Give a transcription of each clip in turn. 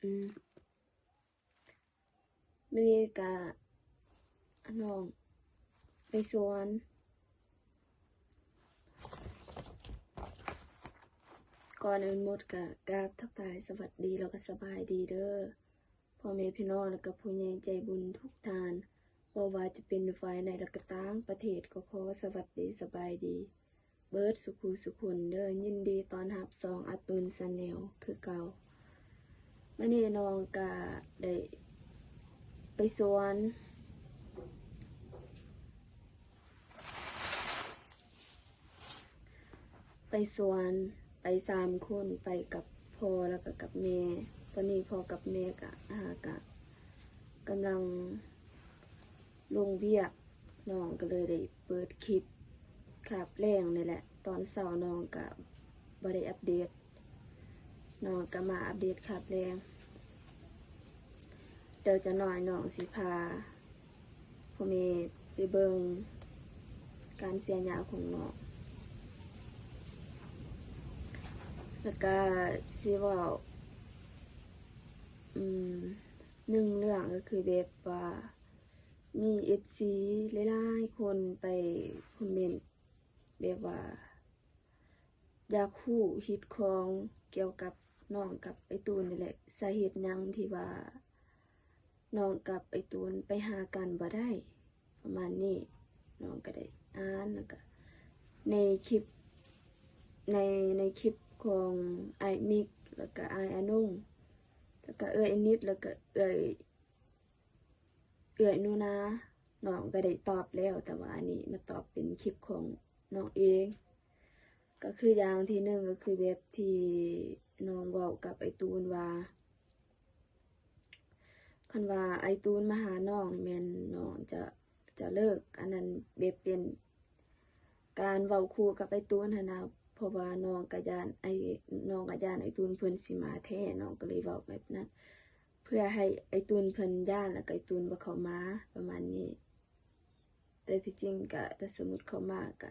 ມື້ນີ້ກະນ້ອງໄປສວນ. ກ່ອນອື່ນໝົດກະກາບທັກທາຍສະຫວັດດີ ແລ້ວກະສະບາຍດີເດີ ພໍ່ແມ່ພີ່ນ້ອງ ແລ້ວກະຜູ້ໃຫຍ່ໃຈບຸນທຸກທ່ານ, ບໍ່ວ່າຈະເປັນຝ່າຍໃນ ແລະກະຕ່າງປະເທດ ກໍຂໍສະຫວັດດີສະບາຍດີ ເບິດສູ່ຜູ້ສູ່ຄົນເດີ. ຍິນດີຕ້ອນຮັບຊ່ອງອາຕູນແຊນແນວຄືເກົ່າ. ມື້ນີ້ນ້ອງກະໄດ້ໄປສວນ ໄປສວນ ໄປສາມຄົນ ໄປກັບພໍ່ ແລ້ວກະກັບແມ່. ຕອນນີ້ພໍ່ກັບແມ່ກະ ຫາກະກຳລັງລົງວຽກ. ນ້ອງກະເລີຍໄດ້ເປີດຄລິບຄາບແລງນີ້ແຫຼະ. ຕອນເຊົ້ານ້ອງກະບໍ່ໄດ້ອັບເດດ, ນ້ອງກະມາອັບເດດຄາບແລງ. ດຽວຈັກໜ້ອຍນ້ອງຊິພາພໍ່ແມ່ໄປເບິ່ງການເສຍຫຍ້າຂອງນ້ອງ ແລ້ວກະຊິເວົ້າ ອືມ ໜຶ່ງເລື່ອງກະຄືແບບວ່າ ມີເອັຟຊີຫຼາຍໆຄົນໄປຄອມເມັນແບບວ່າ ຢາກຮູ້ຮີດຄອງກ່ຽວກັບນ້ອງກັບໄອ້ຕູນນີ້ແຫຼະ, ສາເຫດຫຍັງທີ່ວ່ານ້ອງກັບໄອ້ຕູນໄປຫາກັນບໍ່ໄດ້ ປະມານນີ້. ນ້ອງກະໄດ້ອ່ານ ແລ້ວກະໃນຄລິບ ໃນ ໃນຄລິບຂອງອ້າຍມິກ ແລ້ວກະອ້າຍອານົງ ແລ້ວກະເອື້ອຍອານິດ ແລ້ວກະເອື້ອຍ ເອື້ອຍໜູນາ ນ້ອງກະໄດ້ຕອບແລ້ວ, ແຕ່ວ່າອັນນີ້ມາຕອບເປັນຄລິບຂອງນ້ອງເອງ. ກະຄືຢ່າງທີໜຶ່ງ ກະຄືແບບທີ່ນ້ອງເວົ້າກັບໄອ້ຕູນວ່າ ຄັນວ່າໄອ້ຕູນມາຫານ້ອງນີ້ແມ່ນນ້ອງຈະ ຈະເລີກ. ອັນນັ້ນແບບເປັນ ການເວົ້າຄູ່ກັບໄອ້ຕູນຫັ້ນນະ ເພາະວ່ານ້ອງກະຢ້ານໄອ້ ນ້ອງກະຢ້ານໄອ້ຕູນເພິ່ນຊິມາແທ້, ນ້ອງກະເລີຍເວົ້າແບບນັ້ນ ເພື່ອໃຫ້ໄອ້ຕູນເພິ່ນຢ້ານ ແລ້ວກະໄອ້ຕູນບໍ່ເຂົ້າມາ ປະມານນີ້. ແຕ່ທີ່ຈິງກະ ຖ້າສົມມຸດເຂົ້າມາກະ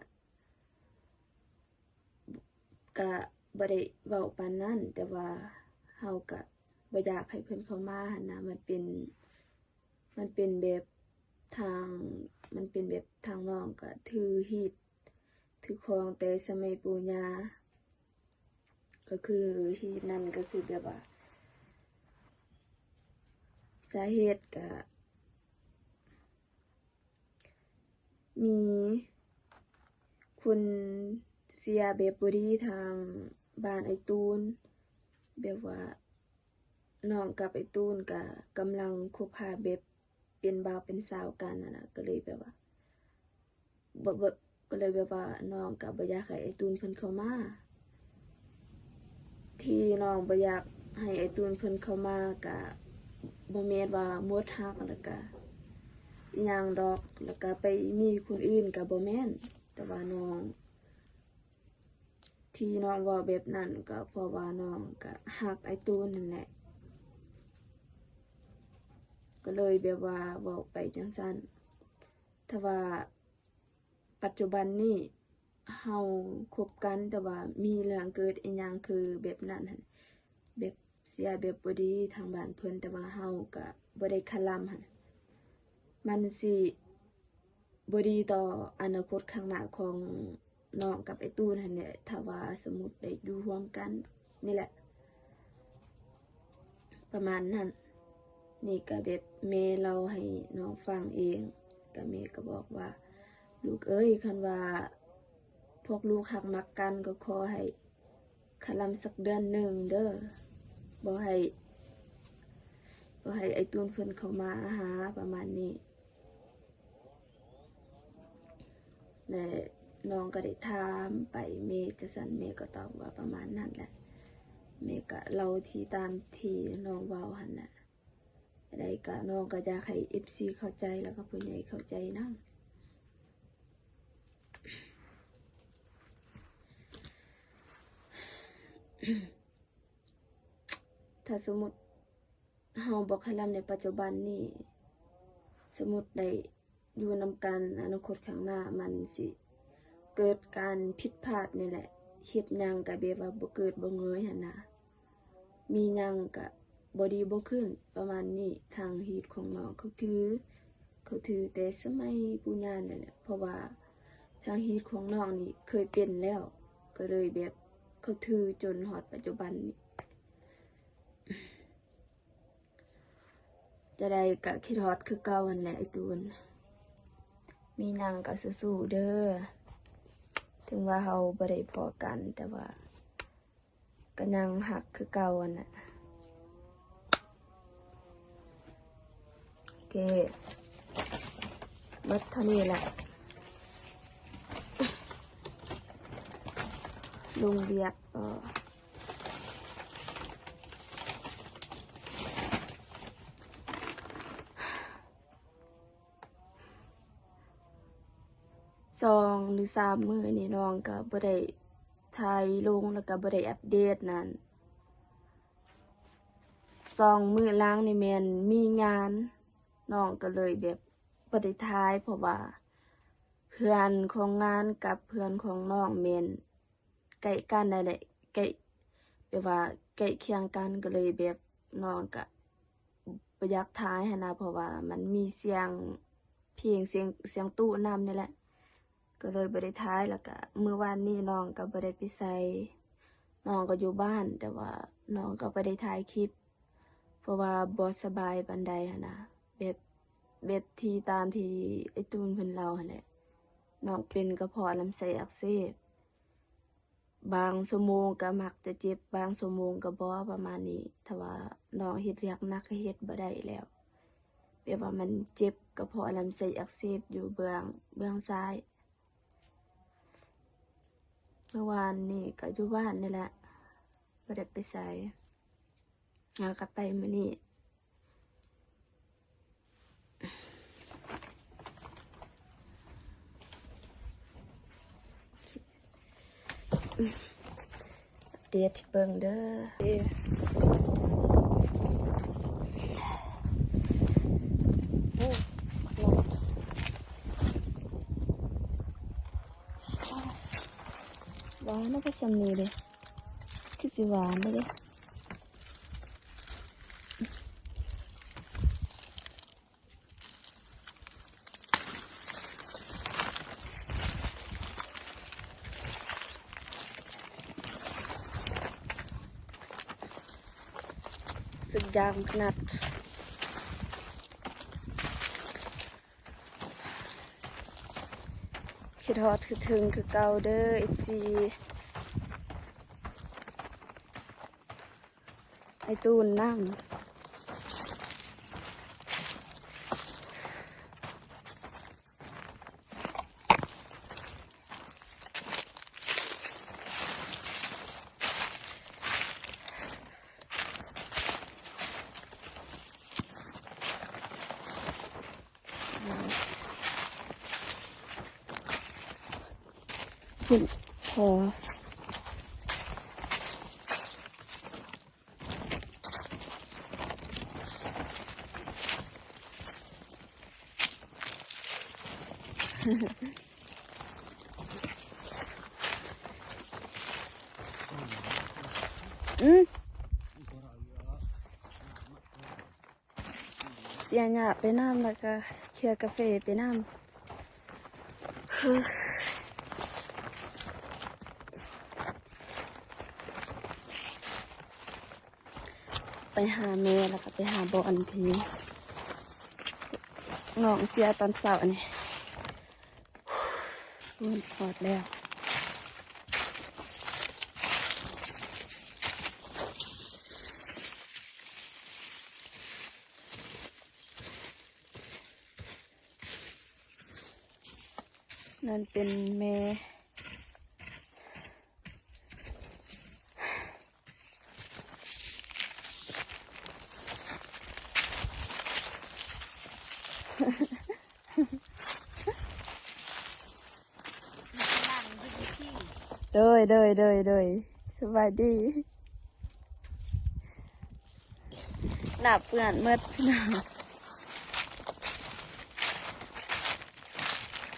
ກະບໍ່ໄດ້ເວົ້າປານນັ້ນ, ແຕ່ວ່າເຮົາກະບໍ່ຢາກໃຫ້ເພິ່ນເຂົ້າມາຫັ້ນນະ. ມັນເປັນ ມັນເປັນແບບທາງ ມັນເປັນແບບທາງນ້ອງກະຖືຮີດຖືຄອງແຕ່ສະໄໝປູ່ຍ່າ, ກະຄືຮີດນັ້ນກະຄືແບບວ່າ ສາເຫດກະມີຄົນເຊຍແບບບໍ່ດີທາງບ້ານໄອ້ຕູນ, ແບບວ່າ ນ້ອງກັບໄອ້ຕູນກະກຳລັງຄົບຫາແບບເປັນບ່າວເປັນສາວກັນຫັ້ນນະ, ກະເລີຍແບບວ່າ ບໍ່ ບໍ່ ກະເລີຍແບບວ່ານ້ອງກະບໍ່ຢາກໃຫ້ໄອ້ຕູນເພິ່ນເຂົ້າມາ. ທີ່ນ້ອງບໍ່ຢາກໃຫ້ໄອ້ຕູນເພິ່ນເຂົ້າມາກະບໍ່ແມ່ນວ່າໝົດຮັກ ແລ້ວກະອີ່ຫຍັງດອກ ແລ້ວກະໄປມີຄົນອື່ນກະບໍ່ແມ່ນ, ແຕ່ວ່ານ້ອງ ທີ່ນ້ອງເວົ້າແບບນັ້ນກະເພາະວ່ານ້ອງກະຮັກໄອ້ຕູນຫັ້ນແຫຼະ, ກະເລີຍແບບວ່າເວົ້າໄປຈັ່ງຊັ້ນ. ຖ້າວ່າປັດຈຸບັນນີ້ເຮົາຄົບກັນ ແຕ່ວ່າມີເລື່ອງເກີດອີ່ຫຍັງຄືແບບນັ້ນຫັ້ນ ແບບເສຍແບບບໍ່ດີທາງບ້ານເພິ່ນ, ແຕ່ວ່າເຮົາກະບໍ່ໄດ້ຄະລຳຫັ້ນ ມັນຊິ ບໍ່ດີຕໍ່ອະນາຄົດຂ້າງໜ້າຂອງນ້ອງກັບໄອ້ຕູນຫັ້ນແຫຼະ ຖ້າວ່າສົມມຸດໄດ້ຢູ່ຮ່ວມກັນນີ້ແຫຼະ ປະມານນັ້ນ. ນີ້ກະແບບແມ່ເລົ່າໃຫ້ນ້ອງຟັງເອງ, ກະແມ່ກະບອກວ່າ ລູກເອີຍ ຄັນວ່າພວກລູກຮັກມັກກັນ ກະຂໍໃຫ້ຄະລຳສັກເດືອນໜຶ່ງເດີ ບໍ່ໃຫ້ ບໍ່ໃຫ້ໄອ້ຕູນເພິ່ນເຂົ້າມາຫາ ປະມານນີ້. ແລະ ນ້ອງກະໄດ້ຖາມໄປ ແມ່ຈັ່ງຊັ້ນ ແມ່ກະຕອບວ່າປະມານນັ້ນແຫຼະ, ແມ່ກະເລົ່າທີ່ຕາມທີ່ນ້ອງເວົ້າຫັ້ນແຫຼະ. ໃດກະນ້ອງກະຢາກໃຫ້ເອັຟຊີເຂົ້າໃຈ ແລ້ວກະຜູ້ໃຫຍ່ເຂົ້າໃຈນຳ. ຖ້າສົມມຸດ ເຮົາບໍ່ຄະລຳໃນປັດຈຸບັນນີ້ ສົມມຸດໄດ້ຢູ່ນຳກັນ ອະນາຄົດຂ້າງໜ້າມັນຊິເກີດການຜິດພາດນີ້ແຫຼະ, ເຮັດຫຍັງກະແບບວ່າບໍ່ເກີດບໍ່ເງີຍຫັ້ນນະ, ມີຫຍັງກະ ບໍ່ດີບໍ່ຂຶ້ນ ປະມານນີ້. ທາງຮີດຂອງນ້ອງເຂົາຖື ເຂົາຖືແຕ່ສະໄໝປູ່ຍ່ານັ້ນແຫຼະ ເພາະວ່າທາງຮີດຂອງນ້ອງນີ້ເຄີຍເປັນແລ້ວ ກໍເລີຍແບບເຂົາຖືຈົນຮອດປັດຈຸບັນນີ້. ຈະໄດ້ກະຄິດຮອດຄືເກົ່າຫັ້ນແຫຼະໄອ້ຕູນ. ມີຫຍັງກະສູ້ໆເດີ. ເຖິງວ່າເຮົາບໍ່ໄດ້ພໍ້ກັນ ແຕ່ວ່າກະຍັງຮັກຄືເກົ່າຫັ້ນແຫຼະ. ໂອເຄ ໝົດເທົ່ານີ້ແຫຼະ. ລົງວຽກຕໍ່. ສອງຫຼືສາມມື້ນີ້ນ້ອງກະບໍ່ໄດ້ຖ່າຍລົງ ແລ້ວກະບໍ່ໄດ້ອັບເດດນັ້ນ. ສອງມື້ຫຼັງນີ້ແມ່ນມີງານ ນ້ອງກະເລີຍແບບບໍ່ໄດ້ຖ່າຍ ເພາະວ່າເຮືອນຂອງງານກັບເຮືອນຂອງນ້ອງແມ່ນ ໃກ້ກັນນັ້ນແຫຼະ ໃກ້ ແບບວ່າໃກ້ຄຽງກັນ ກໍເລີຍແບບນ້ອງກະບໍ່ຢາກຖ່າຍຫັ້ນນະ ເພາະວ່າມັນມີສຽງເພງ ສຽງ ສຽງຕູ້ນຳນີ້ແຫຼະ ກໍເລີຍບໍ່ໄດ້ຖ່າຍ. ແລ້ວກະມື້ວານນີ້ນ້ອງກໍບໍ່ໄດ້ໄປໃສ ນ້ອງກໍຢູ່ບ້ານ ແຕ່ວ່ານ້ອງກໍບໍ່ໄດ້ຖ່າຍຄລິບ ເພາະວ່າບໍ່ສະບາຍປານໃດຫັ້ນນະ ແບບ ແບບທີ່ຕາມທີ່ໄອ້ຕູນເພິ່ນເລົ່າຫັ້ນແຫຼະ ນ້ອງເປັນກະເພາະລຳໄສ້ອັກເສບ. ບາງຊົ່ວໂມງກະມັກຈະເຈັບ ບາງຊົ່ວໂມງກະບໍ່ ປະມານນີ້. ຖ້າວ່ານ້ອງເຮັດວຽກໜັກກະເຮັດບໍ່ໄດ້ແລ້ວ ແບບວ່າມັນເຈັບກະເພາະລຳໄສ້ອັກເສບຢູ່ເບື້ອງ ເບື້ອງຊ້າຍ. ເມື່ອວານນີ້ກະຢູ່ບ້ານນີ້ແຫຼະ ບໍ່ໄດ້ໄປໃສ ເຮົາກະໄປມື້ນີ້. ອັບເດດໃຫ້ເບິ່ງເດີ. ໂອ້ ຫວານເນາະ ຄືສ່ຳນີ້ເດ້ ຄືຊິຫວານເດ້. ສຸດຍາມຂະໜາດ. ຄິດຮອດຄິດເຖິງຄືເກົ່າເດີ ເອັຟຊີ. ໄອ້ຕູນນຳ. ພຸ້ນ ພໍ. ອືມ ເສຍຫຍ້າໄປນຳ ແລ້ວກະເຄື່ອກາເຟໄປນຳ. ໄປຫາແມ່ ແລ້ວກະໄປຫາບ່ອນທີ່ນ້ອງເສຍຕອນເຊົ້ານີ້. ໂອ້ຍ ຮອດແລ້ວ. ນັ້ນເປັນແມ່. ໂດຍ ໂດຍ ໂດຍ ໂດຍ ສະບາຍດີ. ໜ້າເປື້ອນໝົດພີ່ນ້ອງ. ໂອ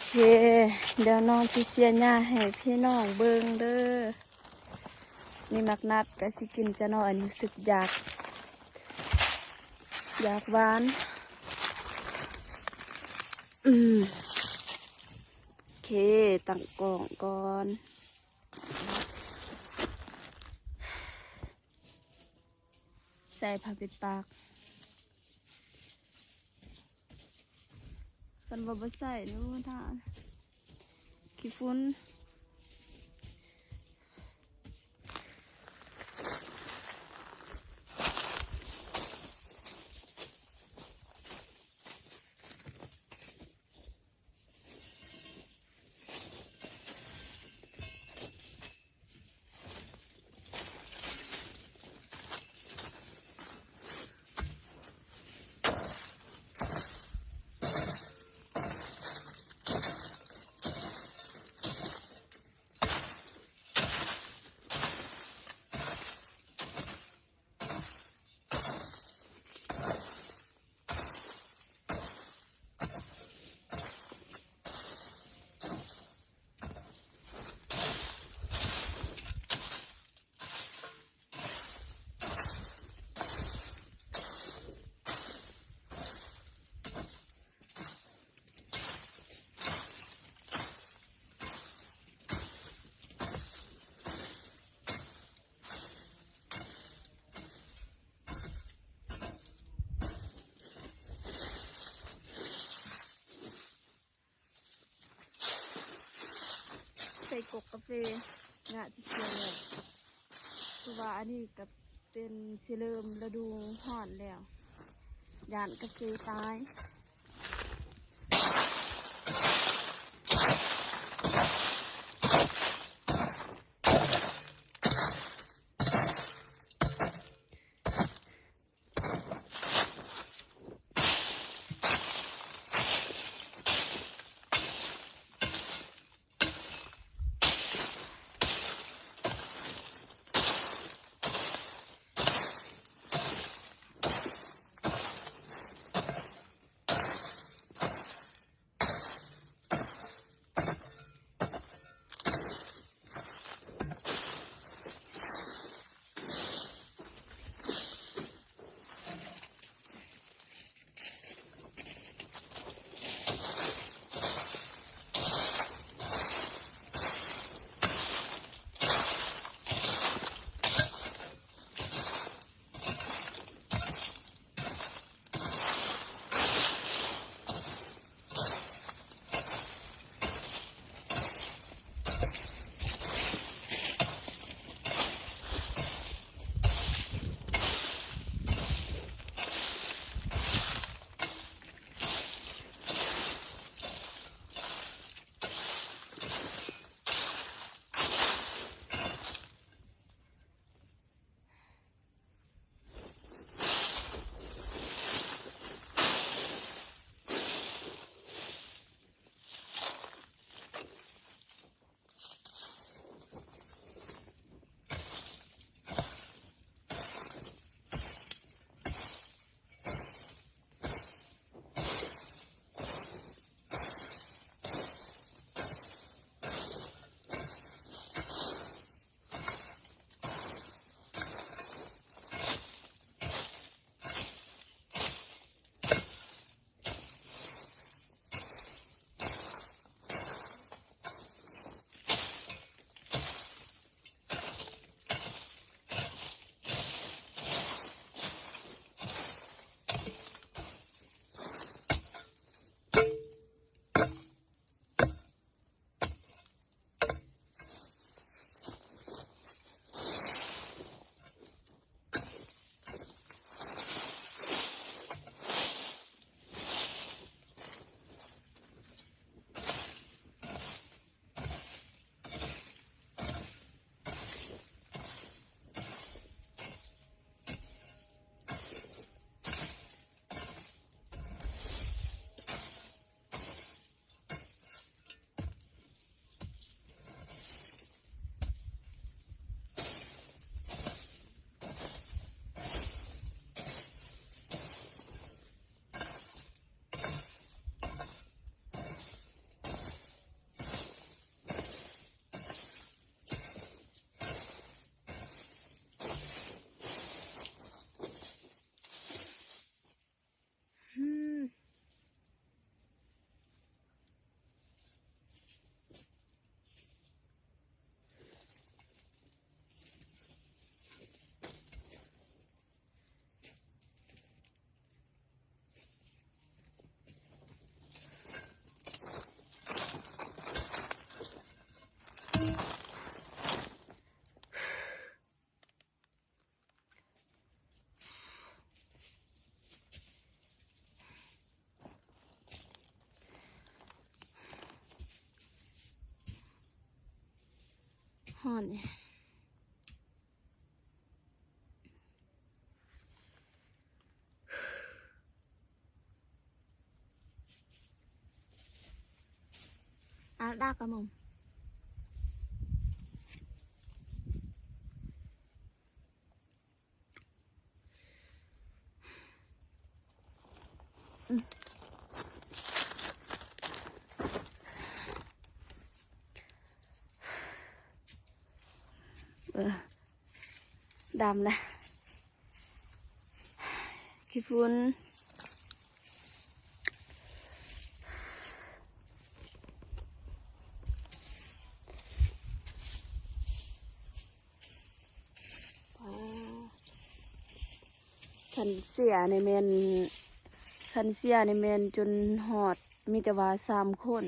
ເຄ ດຽວນ້ອງຊິເສຍຫຍ້າໃຫ້ພີ່ນ້ອງເບິ່ງເດີ. ນີ້ໝາກນັດກະຊິກິນຈະໜ້ອຍ ອັນນີ້ຮູ້ສຶກຢາກ. ຢາກຫວານ. ອືມ ໂອເຄ ຕັ້ງກ້ອງກ່ອນ. ໃສ່ຜ້າປິດປາກ. ຄັນວ່າບໍ່ໃສ່ນີ້ ໂອ້ ຖ້າ ຂີ້ຝຸ່ນ. ໃສ່ກົກກາເຟ ງາທີ່ສຸດແລ້ວ ເພາະວ່າອັນນີ້ກະເປັນຊິເລີ່ມລະດູຮ້ອນແລ້ວ ຢ້ານກາເຟຕາຍ. ຮ້ອນ ອາດາກະມົງ. ເອີ ດຳແລ້ວ ຂີ້ຝຸ່ນ. ຄັນເສຍນີ້ແມ່ນ ຄັນເສຍນີ້ແມ່ນຈົນຮອດ ມີແຕ່ວ່າສາມຄົນ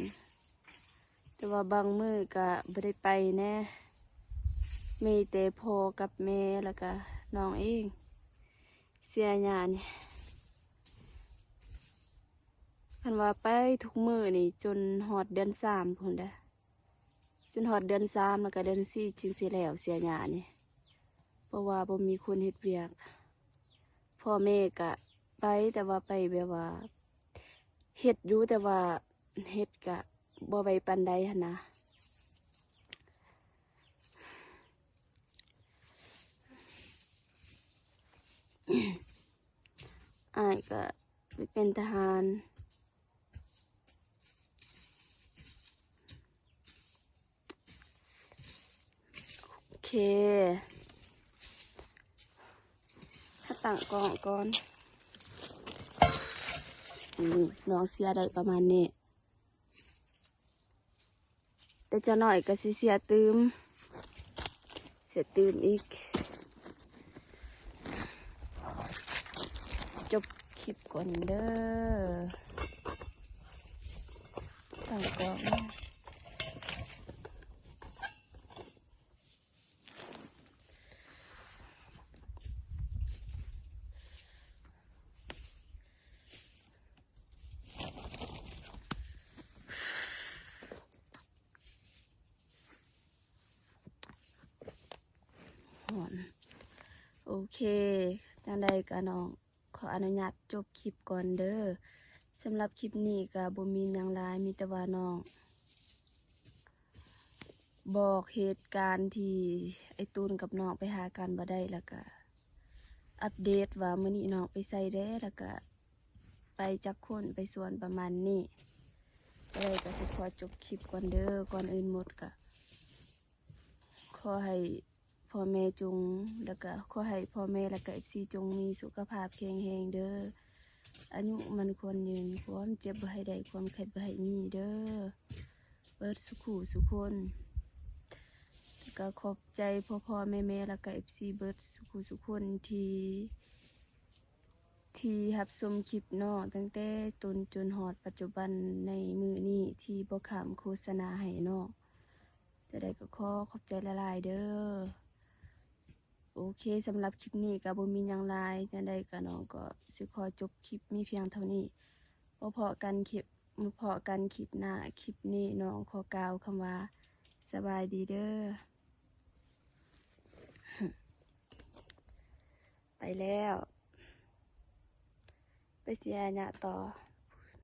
ແຕ່ວ່າບາງມື້ກະບໍ່ໄດ້ໄປແດ່ ມີແຕ່ພໍ່ກັບແມ່ ແລ້ວກະນ້ອງເອງ ເສຍຍານີ້. ຄັນວ່າໄປທຸກມື້ນີ້ ຈົນຮອດເດືອນສາມພຸ້ນເດ້ ຈົນຮອດເດືອນສາມ ແລ້ວກະເດືອນສີ່ຈຶ່ງຊິແລ້ວ ເສຍຍານີ້ ເພາະວ່າບໍ່ມີຄົນເຮັດວຽກ. ພໍ່ແມ່ກະໄປ ແຕ່ວ່າໄປແບບວ່າເຮັດຢູ່ ແຕ່ວ່າເຮັດກະບໍ່ໄວປານໃດຫັ້ນນະ. ອ້າຍກະໄປເປັນທະຫານ. ໂອເຄ ຖ້າຕັ້ງກ້ອງກ່ອນ ອືມ ນ້ອງເສຍໄດ້ປະມານນີ້. ແຕ່ຈັກໜ້ອຍກໍຊິເສຍຕື່ມ ເສຍຕື່ມອີກ. ຈົບຄລິບກ່ອນເດີ ຕັ້ງກ້ອງ. ຮ້ອນ ໂອເຄ ຈັ່ງໃດກະນ້ອງ ຂໍອະນຸຍາດຈົບຄລິບກ່ອນເດີ. ສຳລັບຄລິບນີ້ກະບໍ່ມີຫຍັງຫຼາຍ ມີແຕ່ວ່ານ້ອງບອກເຫດການທີ່ອ້າຍຕູນກັບນ້ອງໄປຫາກັນບໍ່ໄດ້ ແລ້ວກະອັບເດດວ່າມື້ນີ້ນ້ອງໄປໃສແດ່ ແລ້ວກະໄປຈັກຄົນ ໄປສວນ ປະມານນີ້. ຈັ່ງໃດກະຊິຂໍຈົບຄລິບກ່ອນເດີ. ກ່ອນອື່ນໝົດກະ ຂໍໃຫ້ພໍ່ແມ່ຈົ່ງ ແລ້ວກະຂໍໃຫ້ພໍ່ແມ່ ແລ້ວກະເອັຟຊີ ຈົ່ງມີສຸຂະພາບແຂງແຮງເດີ ອາຍຸໝັ້ນຂວັນຍືນ ຄວາມເຈັບບໍ່ໃຫ້ໄດ້ ຄວາມໄຂ້ບໍ່ໃຫ້ມີເດີ ເບິດສຸຂູສຸຄົນ. ແລ້ວກະຂອບໃຈພໍ່ໆແມ່ໆ ແລ້ວກະເອັຟຊີ ເບິດສຸຂູສຸຄົນທີ່ ທີ່ຮັບຊົມຄລິບນ້ອງຕັ້ງແຕ່ຕົ້ນຈົນຮອດປັດຈຸບັນໃນມື້ນີ້ ທີ່ບໍ່ຂ້າມໂຄສະນາໃຫ້ນ້ອງ. ຈັ່ງໃດກໍຂໍຂອບໃຈຫຼາຍໆເດີ. ໂອເຄ ສຳລັບຄລິບນີ້ກໍບໍ່ມີຫຍັງຫຼາຍ ຈັ່ງໃດກໍນ້ອງກໍຊິຂໍຈົບຄລິບມີພຽງເທົ່ານີ້. ພໍ້ກັນຄລິບ ພໍ້ກັນຄລິບໜ້າ. ຄລິບນີ້ນ້ອງຂໍກ່າວຄຳວ່າ ສະບາຍດີເດີ. ໄປແລ້ວ ໄປເສຍຍາຕໍ່.